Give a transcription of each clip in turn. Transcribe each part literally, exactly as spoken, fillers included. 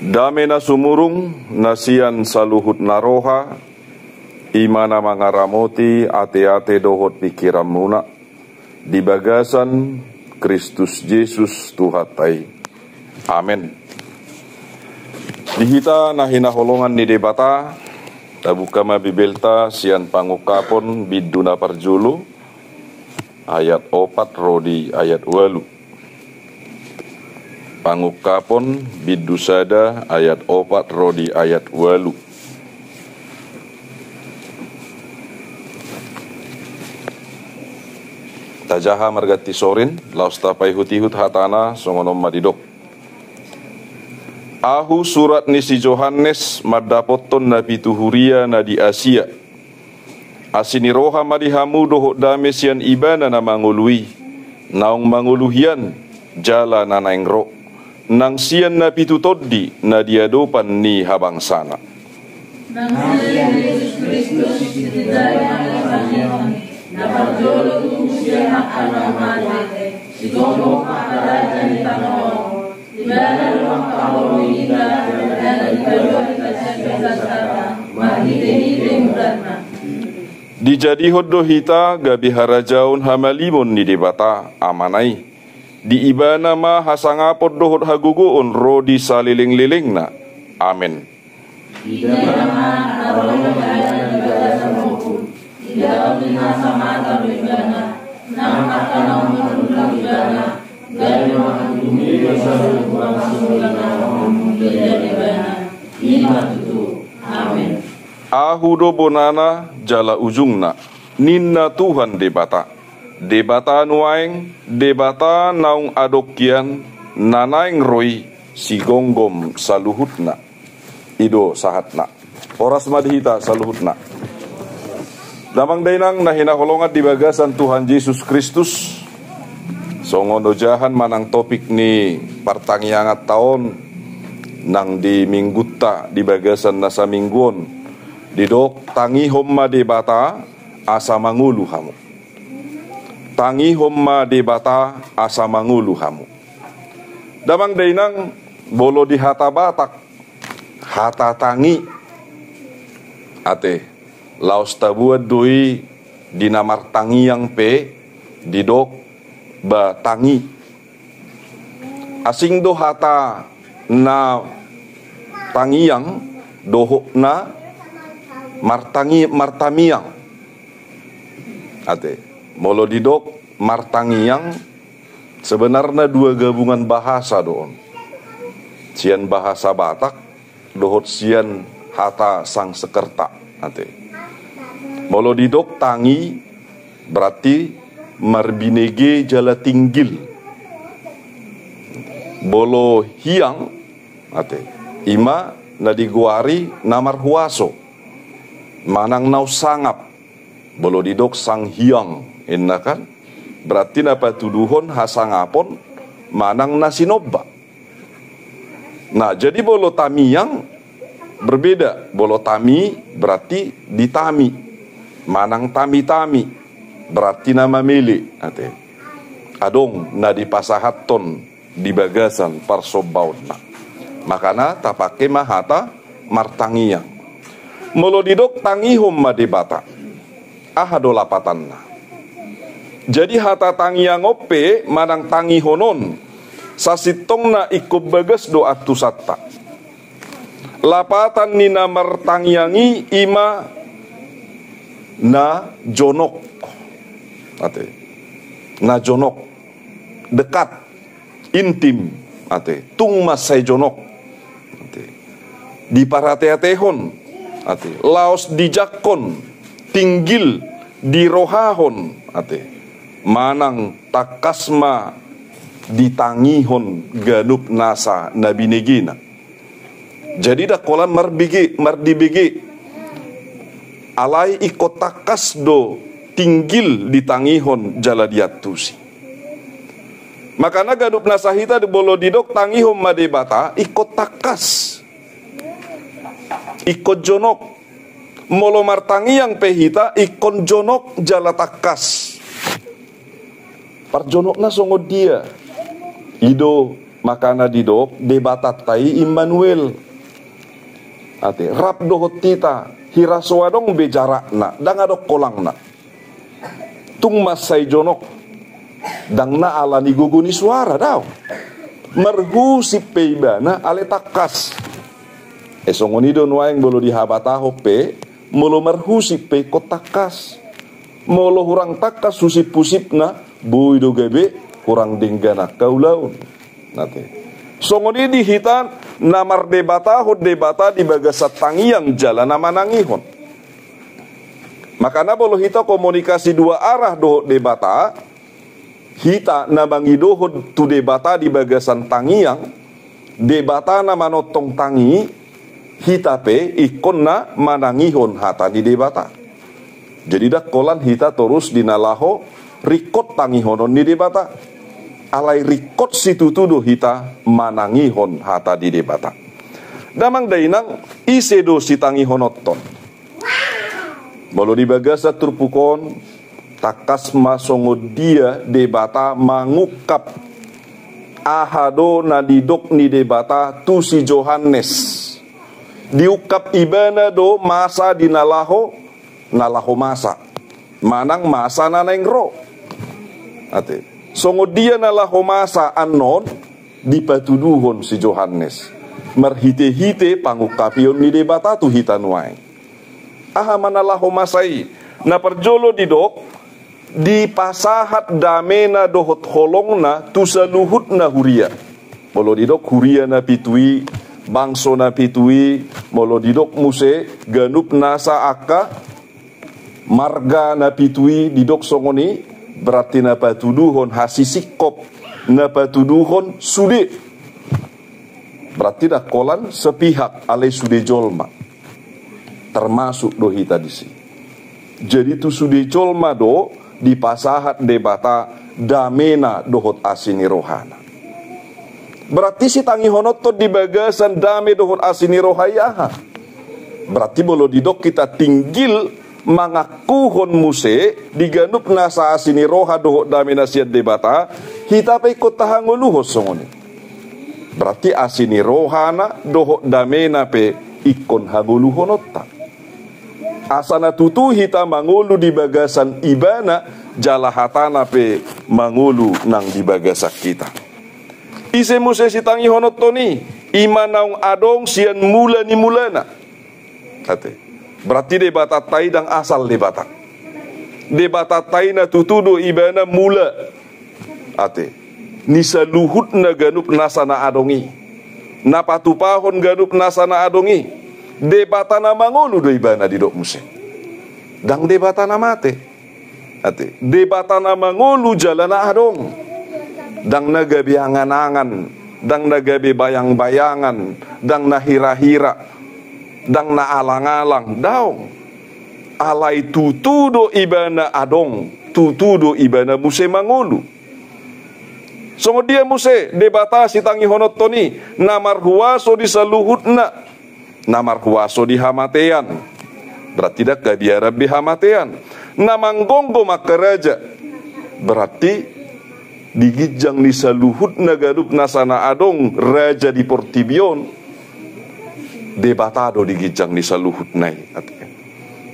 Dame na sumurung, na sian saluhut na roha, i ma na mangaramoti ateate dohot pingkiranmuna, di bagasan Kristus Jesus Tuhanta i. Amen. Di hita na hinaholongan ni Debata, tabuka ma Bibelta sian Pangungkapon bindu na parjolo, ayat opat ro di ayat ualu. Pangungkapon bindu sada ayat opat ro di ayat ualu. Tajaha marganti sorin, laos tapaihutihut hatana, songon on ma didok. Ahu, surat ni si Johannes, mandapothon na pitu huria na di Asia. Asi ni roha ma di hamu dohot dame sian Ibana na mangolu i, naung mangolu hian, jala na naeng ro, nang sian na pitu tondi na di adopan ni habangsana. Nang sian Jesus Kristus, si Tuhan i, na parjolo tubu sian angka na mate, sigomgom angka raja ni tano on. Ibana do mangkaholongi hita, na di paluahon hita sian dosanta, marhitehite murana. Dijadihon do hita gabe harajaon hamalimon ni Debata, Amana i. Di Ibana ma hasangapon dohot hagogoon ro di salelenglelengna. Amen. Ibana ma na ro di bagasan ompung, di dalan ni nasa mata do Ibana, nang angka na mangulahon Ibana, gabe mangulahon Ibana, i ma tutu. Amen. Ahu do bonana jala ujungna, ninna Tuhan Debata. Debata nuaeng, Debata naung adong hian, na naeng ro i, sigomgom saluhutna. I do sahatna. Horas ma di hita saluhutna. Damang dainang na hinaholongan di bagasan Tuhan Jesus Kristus. Songon ojahan manang topik ni partangianganta on nang di minggunta di bagasan na saminggu on. Didok, tangihon ma Debata asa mangolu hamu. Tangihon ma Debata asa mangolu hamu. Damang dainang, molo di hata Batak, hata tangi, ate, laos taboan do i di na martangiang pe didok ba tangi. Asing do hata na tangiang dohot na martangi-, martamiang. Ate, molo didok martangiang, sebenarna dua gabungan bahasa do on. Sian bahasa Batak dohot sian hata Sangsekerta. Ate, molo didok tangi, berarti marbinege jala tinggil. Molo hiang, ate, i ma na digoari na marhuaso manang na unsangap. Molo didok sanghiang, inna kan, berarti na patuduhon hasangapon manang na sinomba. Nah, jadi molo tamiang berbeda. Molo tami berarti ditami, manang tami-tami berarti na mamele, ate. Adong na dipasahathon di bagasan parsombaonna. Makana tapake ma hata martangiang. Molo didok tangihon ma Debata, aha do lapatanna? Jadi hata tangiang on pe manang tangihon on, sasintongna ingkon bagas do antusanta. Lapatan ni na martangiang i, i ma na jonok. Ate. Na jonok. Dekat. Intim, ate, tung mansai jonok, ate, diparateatehon, ate, laos dijangkon, tinggil, dirohahon, ate, manang tangkas ma ditangihon ganup nasa na binegena. Jadi ndang holan marbege, mardibege. Alai ingkon tangkas do tinggil ditangihon jala diantusi. Makana ganup nasa hita molo didok tangihon ma Debata, ingkon tangkas. Ingkon jonok. Molo martangiang pe hita, ingkon jonok jala tangkas. Parjonokna songon dia? I do Makana didok Debatanta i Immanuel. Ate, rap dohot hita, hira so adong be jarakna, ndang adong holangna. Tung mansai jonok, ndang na ala ni gogo ni suara, daong. Marhusip pe ibana ale tangkas. E, songon i do nuaeng molo dihabatahon pe, molo marhusip pe ingkon tangkas. Molo hurang tangkas husiphusipna, boi do gabe hurang denggan angka ulaon. Ate. Songon i di hita na mardebatahon Debata di bagasan tangiang jala na manangihon. Makana molo hita komunikasi dua arah dohot Debata, hita na mangidohon tu Debata di bagasan tangiang, Debata na manongtong tangi, hita pe ingkon na manangihon hata ni Debata. Jadi ndang holan hita torus di na laho ringkot tangihonon ni Debata. Alai ringkot situtu do hita manangihon hata ni Debata. Damang dainang, ise do sitangihononhon? Molo di bagasan turpuk on, tangkas ma songon dia Debata mangungkap aha do na nidok ni Debata tu si Johannes. Diungkap ibana do masa di na laho, na laho masa. Manang masa na naeng ro. Ate. Songon dia na laho masa annon dipatuduhon si Johannes. Marhitehite pangungkapion ni Debata tu hita nuaeng. Aha ma na laho masa i? Na parjolo didok, dipasahat damena dohot holongna tu saluhutna huria. Molo didok huria na pitu i, bangso na pitu i, molo didok muse ganup nasa angka marga na pitu i didok songon i, berarti na patuduhon hasisingkop, na patuduhon sude. Berarti ndang holan sepihak, alai sude jolma. Termasuk do hita disi. Jadi tu sude jolma do dipasahat Debata damena dohot asi ni rohana. Berarti sitangihononhon di bagasan dame dohot asi ni roha i aha? Berarti molo didok hita tinggil mangakuhon muse di ganup nasa asi ni roha dohot dame na sian Debata, hita pe ingkon tahangoluhon songon i. Berarti asi ni rohana dohot damena pe ingkon hangoluhononta. Asa na tutu hita mangolu di bagasan ibana, jala hatana pe mangolu nang di bagasan hita. Ise muse sitangihononhon i? I ma naung adong sian mula ni mulana. Ate. Berarti Debatanta i ndang asal Debata. Debatanta i na tutu do ibana mula. Ate. Ni saluhutna ganup nasa na adong i. Na patupahon ganup nasa na adong i. Debata na mangolu do ibana didok muse. Ndang Debata na mate. Ate, Debata na mangolu jala na adong. Ndang na gabe angan-angan, ndang na gabe bayang-bayangan, ndang na hira-hira, ndang na alang-alang, daong. Alai tutu do ibana adong, tutu do ibana muse mangolu. Songon dia muse Debata sitangihononhon i, na marhuaso di saluhutna, na marhuaso di hamatean. Berarti ndang gabe aran be hamatean. Na manggomgom angka raja. Berarti di ginjang ni saluhutna ganup nasa na adong raja di portibi on, Debata do di ginjang ni saluhutna i.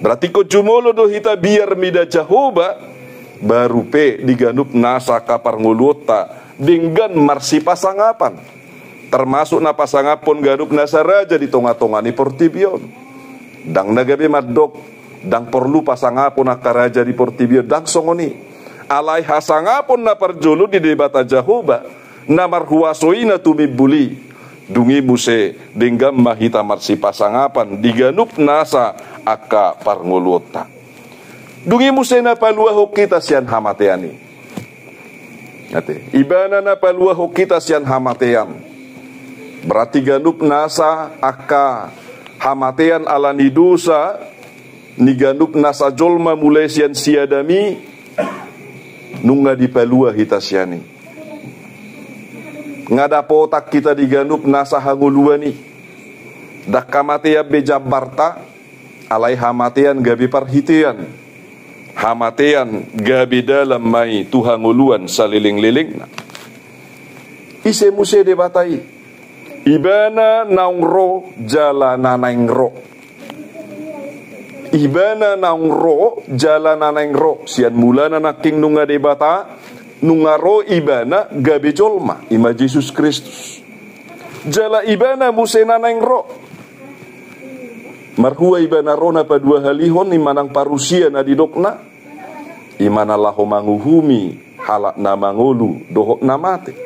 Berarti ingkon jumolo do hita biar mida Jahowa, baru pe di ganup nasa angka parngoluonta denggan marsipasangapan. Termasuk na pasangaphon ganup nasa raja di tonga-tonga ni portibi on. Ndang na gabe mandok, ndang porlu pasangapon angka raja di portibi on, ndang songon i. Alai hasangapon na parjolo di Debata Jahowa, na marhuaso i na tumimbul i. Dung i muse denggan ma hita marsipasangapan di ganup nasa angka parngoluonta. Dung i muse na paluahon hita sian hamatean i. Ate, ibana na paluahon hita sian hamatean. Berarti ganup nasa angka hamatean ala ni dosa ni ganup nasa jolma mulai sian si Adam i nunga dipalua hita sian i. Nga dapotan hita di ganup nasa hangoluan i. Ndang hamatean be jambarta, alai hamatean gabe parhitean. Hamatean gabe dalan ma i tu hangoluan salelenglelengna. Ise muse Debata i? Ibana naung ro jala na naeng ro. Ibana naung ro jala na naeng ro. Sian mulana nangkin nunga Debata, nunga ro Ibana gabe jolma, i ma Jesus Kristus. Jala Ibana muse na naeng ro. Marhua Ibana ro na paduahalihon, i ma nang parusia na didokna, i ma na laho manguhumi halak na mangolu dohot na mate.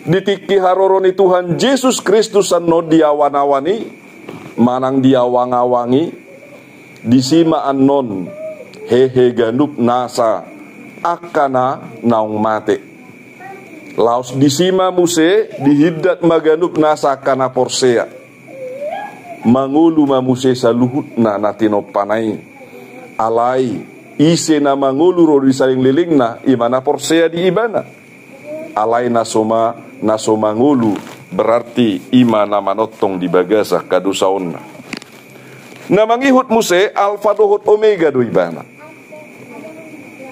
Di tingki haroro ni Tuhan Jesus Kristus annon di awan-awan i, manang di awang-awang i, disi ma annon hehe ganup nasa angka na naung mate. Laos disi ma muse dihindat ma ganup nasa angka na porsea. Mangolu ma muse saluhutna na tinompana i. Alai ise na mangolu ro di salelenglelengna, i ma na porsea di Ibana. Alai na so ma, na so mangolu, berarti i ma na manongtong di bagasan hadosaonna. Na mangihut muse Alfa dohot Omega do Ibana.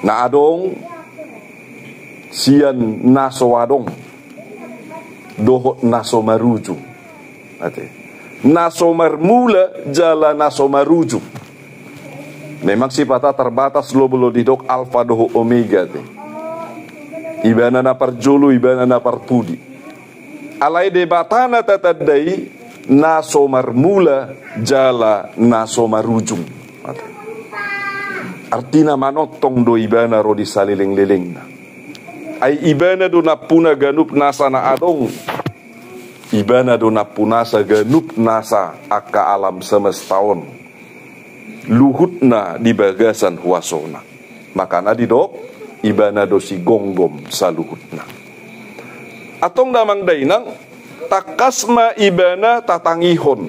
Na adong, sian na so adong dohot na so marujung. Ate. Na so marmula jala na so marujung. Memang sipata terbatas do molo didok Alfa dohot Omega, ate. Ibana na parjolo, Ibana na parpudi. Alai Debata na tatanda i na so marmula jala na so marujung. Ate. Artina manongtong do Ibana ro di salelenglelengna. Ai Ibana do nampuna ganup nasa na adong. Ibana do nampunasa ganup nasa angka alam semesta on. Luhutna di bagasan huasona. Makana didok, Ibana do sigomgom saluhutna. Antong damang dainang, tangkas ma Ibana tatangihon.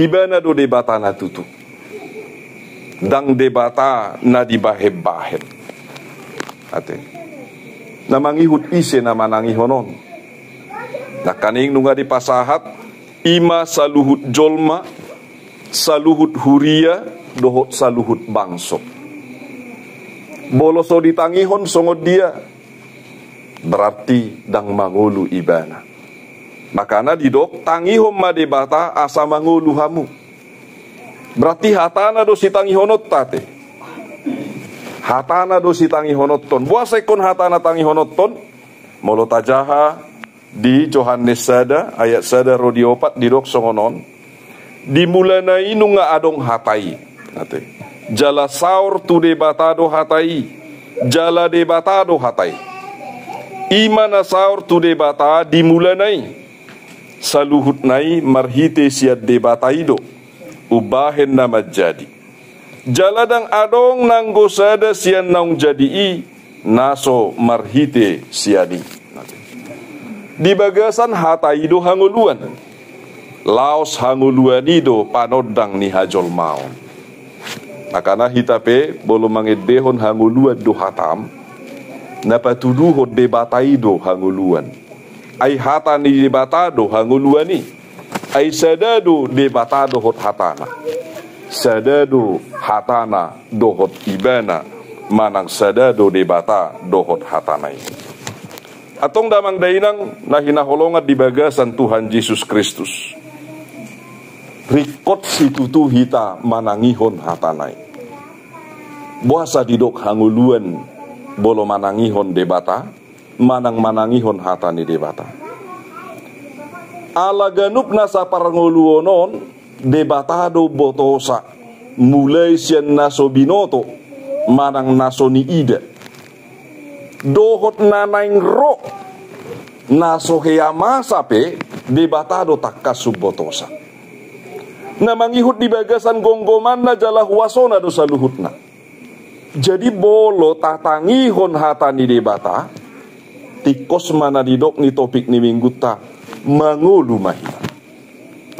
Ibana do Debata na tutu. Ndang Debata na dibahen-bahen. Ate. Na mangihut ise na manangihon on. Nangkaning nunga dipasahat, i ma saluhut jolma, saluhut huria, dohot saluhut bangso. Molo so ditangihon songon dia, berarti ndang mangolu Ibana. Makana didok, tangihon ma Debata asa mangolu hamu. Berarti hatana do sitangihononta, ate. Hatana do sitangihononton. Boasa ingkon hatana tangihononton? Molo tajaha di Johannes sada, ayat sada ro di opat, didok songon on. Di mulana i nunga adong Hata i. Ate. Jala saor tu Debata do Hata i. Jala Debata do Hata i. I ma na saor tu Debata di mulana i. Saluhutna i marhite sian Debata i do umbahen na manjadi. Jala ndang adong nanggo sada sian naung jadi i, na so marhite sian i. Di bagasan Hata i do hangoluan. Laos hangoluan i do panondang ni hajolmaon. Makana hita pe, molo mangendehon hangoluan do hatam, na patuduhon Debata i do hangoluan. Ai Hata ni Debata do hangoluan i. Ai sada do Debata dohot Hatana. Sada do Hatana dohot Ibana, manang sada do Debata dohot Hatana i. Antong damang dainang na hinaholongan di bagasan Tuhan Jesus Kristus. Ringkot situtu hita manangihon Hatana i. Boasa didok hangoluan molo manangihon Debata, manang manangihon Hata ni Debata. Ala ganup nasa parngoluon on, Debata do umbotosa, mulai sian na so binoto, manang na so niida. Dohot na naeng ro, na so hea masa pe, Debata do tangkas umbotosa. Na mangihut di bagasan gomgomanna jala huasona do saluhutna. Jadi molo tatangihon Hata ni Debata, tingkos ma na nidok ni topik ni minggunta, mangolu ma hita.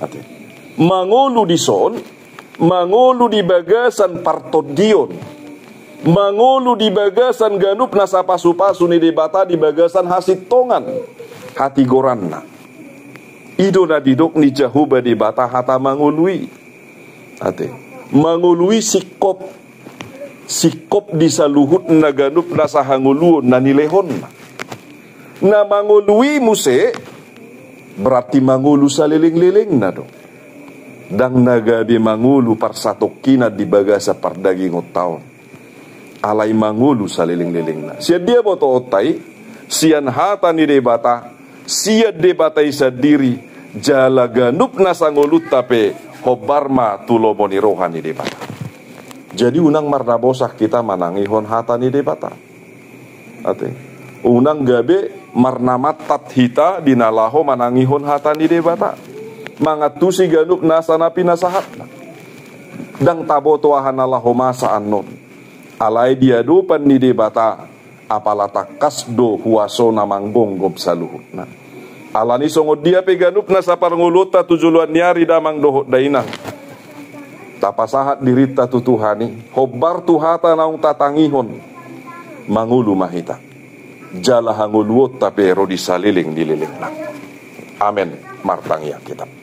Ate. Mangolu dison, mangolu di bagasan partondion. Mangolu di bagasan ganup nasa pasupasu ni Debata di bagasan hasintongan hatigoranna. I do na nidok ni Jahowa Debata hata mangolu i. Ate. Mangolu i singkop. Singkop di saluhutna ganup nasa hangoluon na nilehonna. Na mangolu i muse, berarti mangolu salelenglelengna do. Ndang na gabe mangolu parsatongkinan di bagasan pardagingonta on. Alai mangolu salelenglelengna. Sian dia botoonta i? Sian hata ni Debata, sian Debata i sandiri, jala ganup nasa ngolunta pe hombar ma tu lomo ni roha ni Debata. Jadi unang marnabosak hita manangihon hata ni Debata. Ate. Unang gabe marnamattat hita di na laho manangihon hata ni Debata, mangantusi ganup nasa na pinasahatna. Ndang taboto aha na laho masa annon. Alai di adopan ni Debata, apala tangkas do huasona manggomgom saluhutna. Alani songon dia pe ganup nasa parngoluonta tu joloan ni ari, damang dohot dainang, tapasahat dirinta tu Tuhan i, hombar tu hata naung tatangihon, mangolu ma hita. Jala hangoluonta pe ro di saleleng ni lelengna. Amen. Martangiang hita.